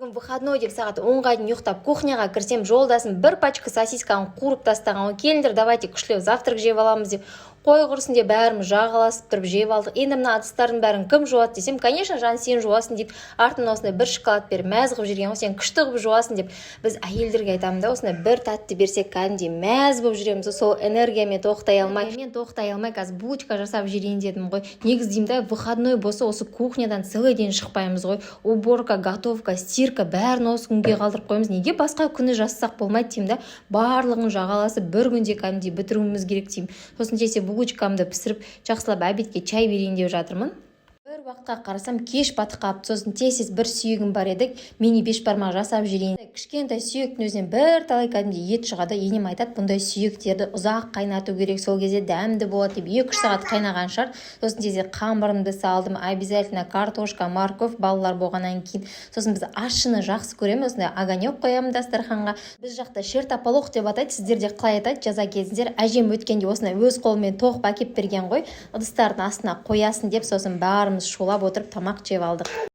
Бүгін выходной деп сағат 10-ға дейін ұйықтап, кухняға кірсем, жолдасым бір пачка сосисканы қуырып тастаған ғой. «Келіңдер, давайте күштілеп завтрак жеп аламыз», — деп. Қой құрысын деп, бәріміз жағаласып тұрып жеп алдық. «Енді мына ыдыстардың бәрін кім жуады?» — десем, «Конечно, жан, сен жуасың», — дейді. Артынан осындай бір шоколад беріп, мәз қылып жіберген ғой, «Сен күшті қылып жуасың» деп. Біз әйелдерге айтамын да, осындай бір тәтті берсек, кәдімгідей мәз болып жүреміз ғой. Сол энергиямен тоқтай алмай қазір булочка жасап жіберейін дедім ғой. Негізі деймін да, выходной болса, осы кухнядан целый день шықпаймыз ғой. Уборка, готовка, стирка, бәрін осы күнге қалдырып қоямыз. Неге басқа күні жасасақ болмайды деймін да. Барлығын жағаласып, бір күнде кәдімгідей бітіруіміз керек деймін. Сосын жесе, булочкамды пісіріп, жақсылап обедке чай берейін деп жатырмын. Бір уақытқа қарасам, кеш батып қалыпты. Сосын тез тез бір сүйегім бар еді, мини бешбармақ жасап жіберейін. Кішкентай сүйектің өзінен бірталай кәдімгідей ет шығады. Енем айтады, бұндай сүйектерді ұзақ қайнату керек, сол кезде дәмді болады деп. 2-3 сағат қайнаған шығар. Сосын тез қамырымды салдым. Обязательно картошка, морковь, балалар болғаннан кейін. Сосын біз ащыны жақсы көреміз, осындай огонек қоямын дастарханға. Біз жақта чертополох деп атайды, сіздерде қалай атайды, жаза кетіңіздер. Әжем өткенде осындай өз қолымен тоқып әкеліп берген ғой, ыдыстардың астына қоясың деп. Сосын бәріміз шулап отырып тамақ жеп алдық.